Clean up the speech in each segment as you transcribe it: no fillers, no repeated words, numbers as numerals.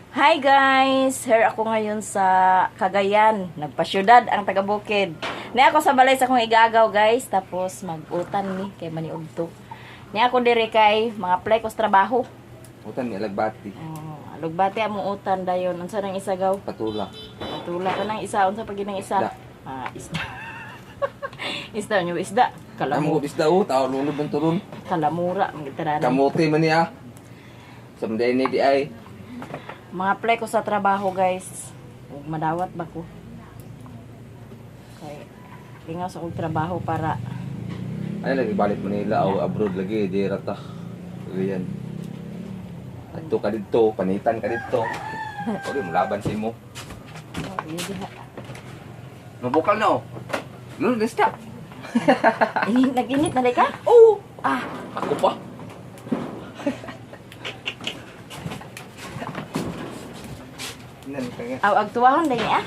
Hi guys! Here ako ngayon sa Cagayan. Nagpasyudad ang taga Bukid. Ni ako sa balay sa akong igagaw, guys. Tapos mag-utan ni kay maniudto. Ni ako diri kay mga apply ko sa trabaho. Utan ni alagbati. Oh, alugbati among utan dayon. Unsa nang isa, gaw? Patula. Patula ka nang isa. Unsa pag nang isa? Isda. Ah, isda. Isda nyo isda. Kalamu Kalamu, isda o, tao lunod ng turon. kalamura ang gitaranan. Kamote man niya. Samday ni di ay. Mga apply ko sa trabaho, guys. Ug madawat ba ko? Kay lingaw sa kong trabaho para Ay lagi balik Manila o abroad lagi di rata. Ganyan. Adto ka didto, panitan ka didto. Ori mo laban si mo. Oh, yun diha. Mabukal na oh. Lunod isda. Init, nag-init na di ka? Oo. Ah, Ako pa. Nan ka nga. Aw, agtuwahon dahil ah.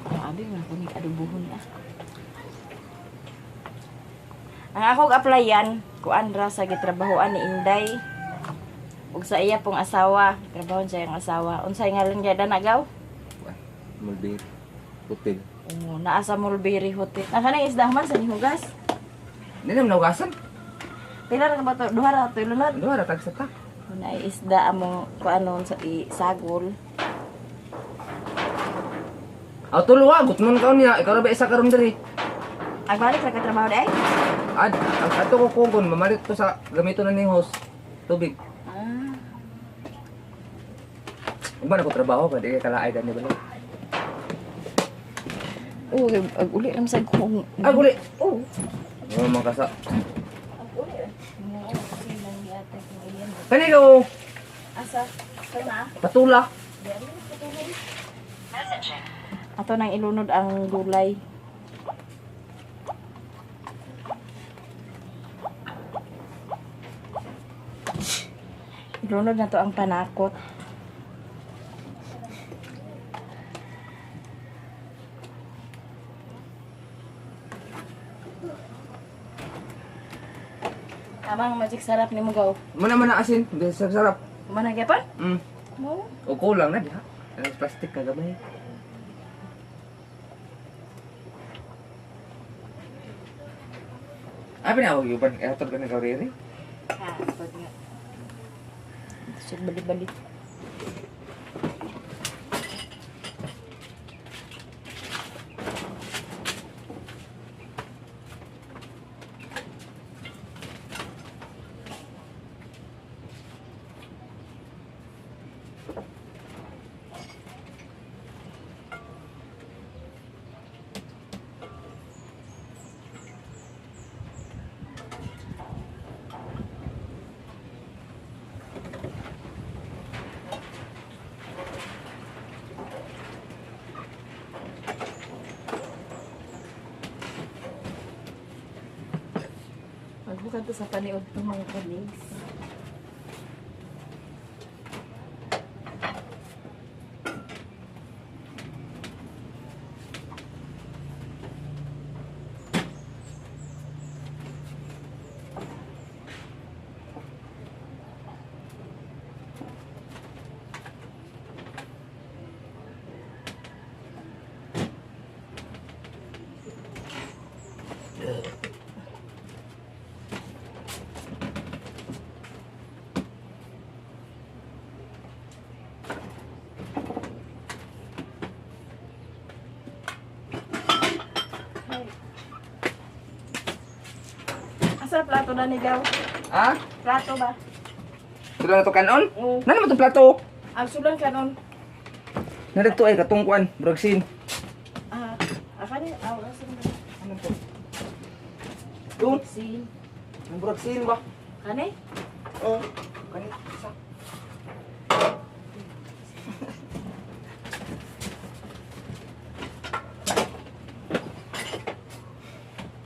Oh, abi nga ko ni adubuhon ah. Ang akong applyan, kuan ra sa gitrabahoan ni Inday. Ug sa iya pong asawa, trabahon sa iyang asawa. Unsay ngalan niya danagaw? Mulbir. Hotel. Oh, naa sa Mulberry Hotel. Ang kanang isda man sa nihugas. Hindi naman naugasan. Pila ra ka ba to? Duha ra to ilunod. Ano ra tag sa ta? Una isda among kuanon sa isagol. Aw tulo ah, gutmon ka niya. Ikaw ra ba isa karon diri? Ang balik ra ka trabaho dai? Ad, ang ato ko kugon, mamalit ko sa gamito na ning host. Tubig. Ah. Uban ako trabaho ka di kay kalaay dani bala. Oh, ag uli ra sa kong. Ay guli. Oh. Oh, man kasa. Ag uli ra. Kani ka oh, Asa? Sama. patula. Ato nang ilunod ang gulay. Ilunod na to ang panakot. Amang magic sarap ni Mugaw. Muna man na asin, di sa sarap. Kumana gyapon? Mo. O kulang na diha. Ang plastic ka gamay. Ay, pinawag yung pan, eh, ka na gawin. Ha, pag nga. Siya balik-balik. Magbukan to sa paniod to, mga colleagues. Asa plato na ni Gaw? Ha? Plato ba? Tulo na to kanon? Oo. Nana man tong plato? Ang sulan kanon. Narito ay katungkuan, bragsin. Ah, akani aw asa na. Ano to? Doon, Si ang bragsin ba? kani? Oo. Kani isa.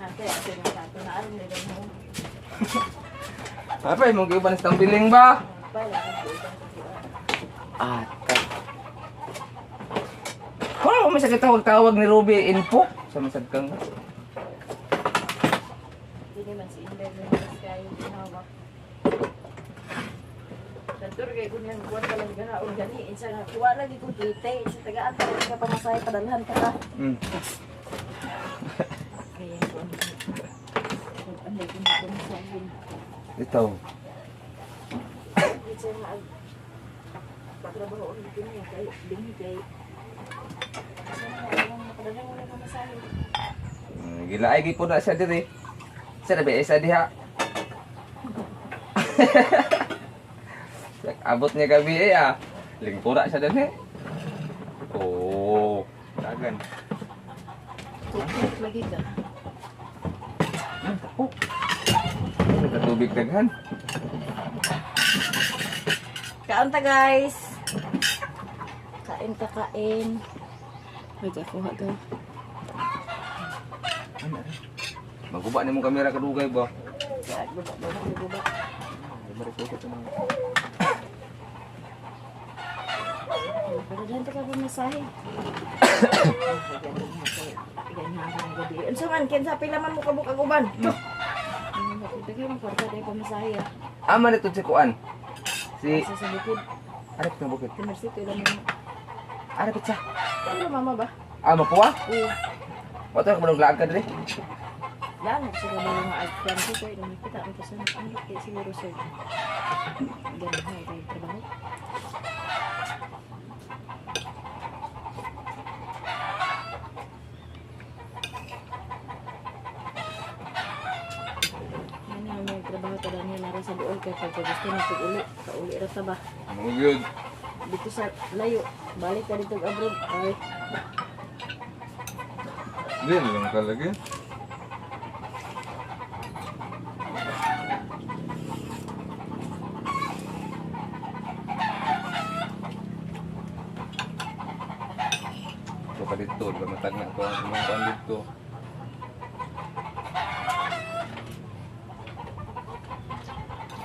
Ate, ate ng plato na aron ni mo. Apay, mong giuban sa tambiling ba? Bala ko ibang Ata. Wala ko may sakit tawag-tawag ni Ruby info. Sa masad kang. Hindi man si Inday mas kayo hawak. kay kunyang kuwan ka lang gahaon gani. Insa nga kuwa lagi ko kite. Sa tagaan pa rin ka pamasahe padalhan ka ka. Kaya ko ano. Ano ko na pamasahe. Ito. Insa nga patrabaho ang kini kay dinhi kay. Insa nga ang padalhan mo na pamasahe. Gilaay gyud po na siya diri. Sa na ba isa diha? Abot niya gabi eh ah. Lingkura siya dinhi. Oh, dagan. Tuktok lagi ka. Oh. Nagkatubig daghan. Kaon ta guys. Kain ta kain. Wait, ako ha ga. Maguba ni mong kamera kadugay ba? Guba, guba, guba. Pero dyan ta ka pamasahe. Unsa man kinsa pila man mo kabuk ang uban? Daghan man kwarta dahil pamasahe ah. Ama nito si Kuan. Si Sa bukid, Arap na bukid. Timersito ilang mama. Arap siya. Pero mama ba? Ah, mapuwa? Oo. Wato ka manong laag ka diri. Daan ako sa kabalo nga agkan ko kay nakita ko sa ano kay siguro sir. Ganun ha kay trabaho. Ano ang may trabaho ta dani nara sa duol kay pagka gusto na uli, kauli ra ta ba? Ano gyud? Dito sa layo, balik ka dito abroad. Ay, Di lang ka lagi. Ito pa dito, di ba matag na ito ang mga kuan dito.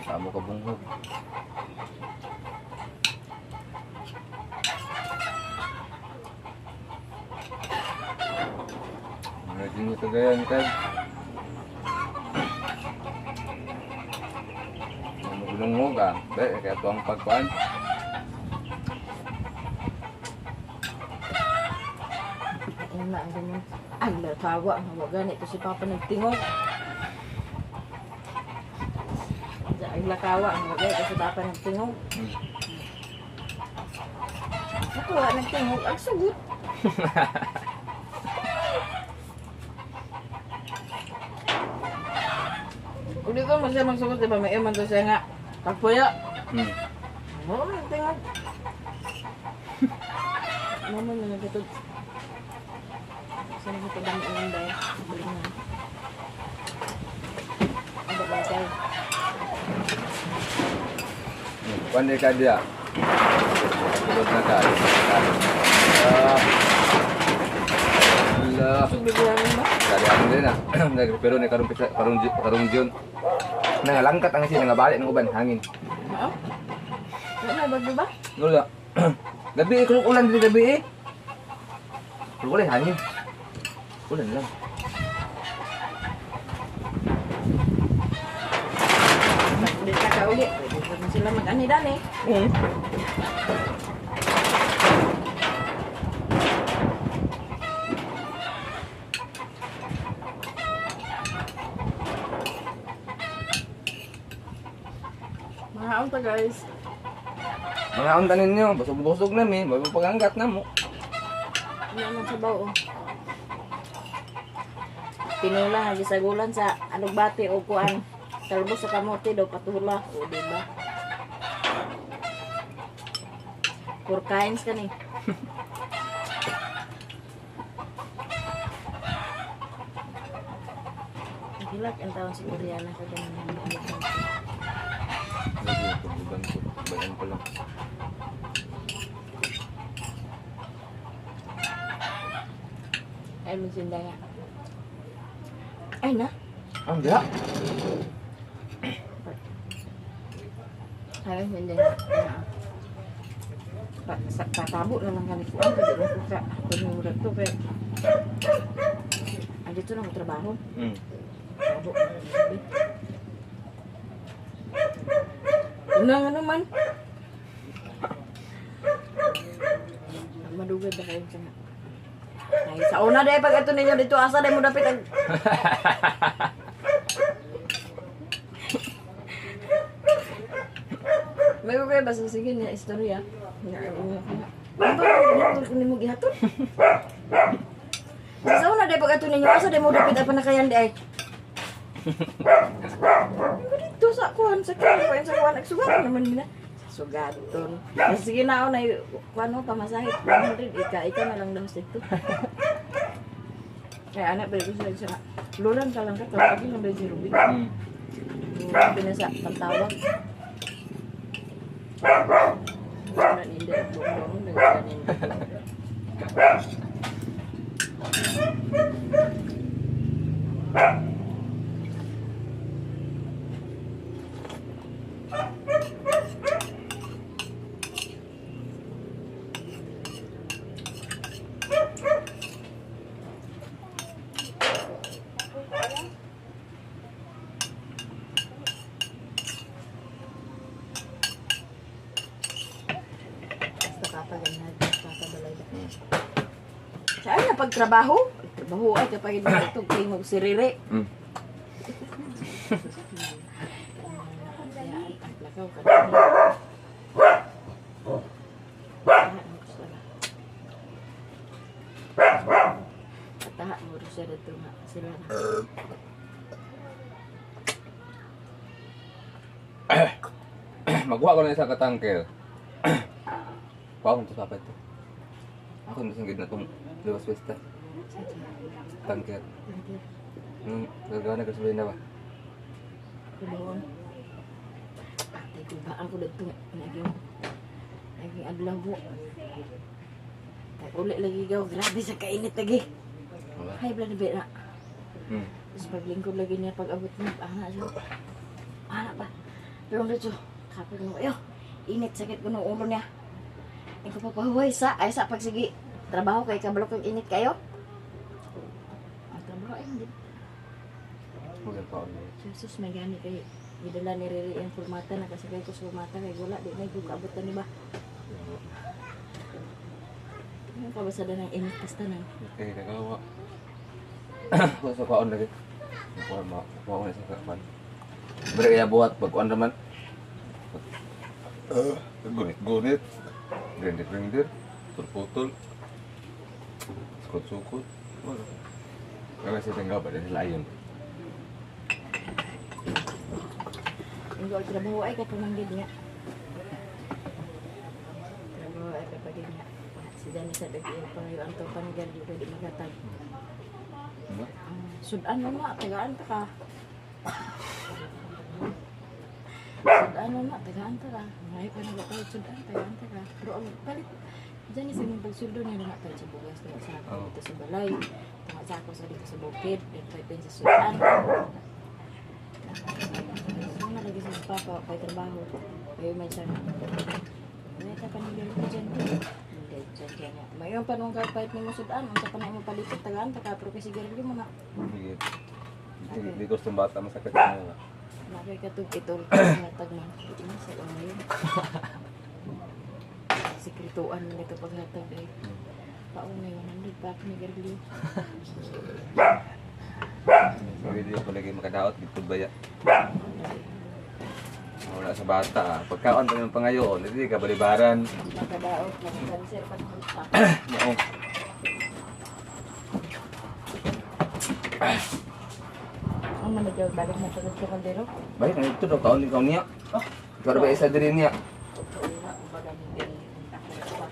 Tamo ka bunghog. Medyo nyo kagayan kag. Ano gunungog ah. Be, kaya ito ang pagkuan. Ano na ang ganyan. Ay, latawa. Ang hawa gani. Ito si Papa nagtingog. Ay, lakawa. Ang hawa gani. Ito si Papa nagtingog. Nakuha, nagtingog. Ang sugot. Uli ko mo siya magsugot, di ba? May iman to siya nga. Pagpuyo. Mo nagtingog. Mama na nagkatod. Sa nagkatod ang inday. Balik na. Ang bagay. Kuan di ka diya. Tulog na ka. Ah. Ala. Subibihan mo ba? Kali ano din ah. Pero ni karong pisa karong karong June. Nangalangkat ang siya nangabali ng uban hangin. Oo. Wala na bagyo ba? Wala. Gabi eh, kulong ulan dito gabi eh. Pero wala hangin. Ulan lang. Hindi ka kauli. Pwede pa rin sila mag-anidan eh. Mahaon ta guys. Mga unta ninyo, busog-busog na mi, bago paganggat na mo. Ano naman sa bao oh. Tinula nga gisagulan sa alugbate o kuan. Talbos sa kamote daw patula. O di ba? Four kinds ka ni. Hilak ang taon si Koreana ka ganun. Lagi ito, uban ko. Uban ko lang. Ay, magsinda nga. Ay na. Ang diha. Ay, hindi na. Pa, sa, patabo na lang kami ko. Ang pwede na ko ka. Pag to kay. Ay, dito na ako trabaho. Tabo na lang gabi. Una nga naman. Madugay ba kayo sa nga? Ay, sa una dahil pag ito ninyo dito, asa dahil mo dapit ang. May ko kayo basta sige niya istorya. Ano ba ko nimo gihatod? Sa una dahil pag ato ninyo, asa dahil mo dapit ang panakayan di ay. Dito sa kuan sa kuan kuan sa kuan nagsugat naman nila. Sa sugaton. Sige na ako na kuan mo pamasahe 100 ika ika na lang daw sa ito. Kaya anak ba ko sa lulan ka lang ka tawagin lang ba si Ruby. Pinasa pantawag. Wala ninda buong nagkanin. Basta kapaganad, kapabalay ba. Saan na pagtrabaho? Pagtrabaho ay kapag hindi ito kay sirire. Lakaw ka na. Pataha mo rin siya dito nga. Sila na. Magwa ko na isa ka tangker. Wow, ito sa ito. Ako na sanggid na itong Luwas Vesta. Tangker. Gagawa na gasolina ba? Kulon. Atay ko ba ako dito naging adlaw mo. Tay uli lagi gaw grabe sa kainit lagi. Wala. Hay bla na na. Tapos paglingkod lagi niya pag abot niya ana siya. Ana ba. Pero dito kapag mo ayo init sakit ko ng ulo niya. Ay ko papahuway sa ay sa pagsige trabaho kay kabalo kag init kayo. Ang trabaho ay hindi. Huwag pa ulit. Jesus, may gani kay gidala ni Riri ang formata nakasakay ko sa formata kay wala di na gyud kaabot ni ba. Ano ka ba sa danang init kas tanan? Okay, nagawa. Kuha sa kaon lagi. Kuha ma, kuha ko na sa kaon. Bere kaya buhat pag kuan raman. Gunit gunit. Rindir rindir. Putol. Sukot sukot. Wala. Kaya sa tinggal ba dahil ayon. Ang gol trabaho ay kapamanggid nga. Trabaho ay kapagid nga. Si Danny sa dagi ang pangayo ang topan gan di pwede magatag. Ano? Sudan mo na, tagaan ta ka. Sudan mo na, tagaan ta ka. Ngayon pa na sudan, tagaan ta ka. Pero ang palit, Diyan isa yung pagsuldo niya na palit sa bugas, tunga sa ako dito sa balay, tunga sa ako sa dito sa bukid, then palit sa sudan. So, na lagi sa papa, kay trabaho. Kayo may siya. May ka panigyan ko dyan. Hindi, dyan dyan niya. Mayon pa nung kapait ni mo sudan, unsa pa na imo palipot, tagaan ta ka, pero kasi siguro mo na. Sige. Di ko bata masakit na. Nakay katug itol hatag man. Ini sa ngayon. Sikrituan man ito paghatag ay. Paunay 100 pa ako ni Gerlio. Sige, di ko lagi makadaot dito baya. Wala sa bata ah. Pagkaon pa yung pangayoon, hindi ka balibaran. Makadaot, makakanser pa sa Mao. Ang managaw balik na pagod sa kaldero. Balik na ito daw kaon ni kaon niya. Ah, ikaw ba isa diri niya? Kauna, kumbaga hindi ako pa.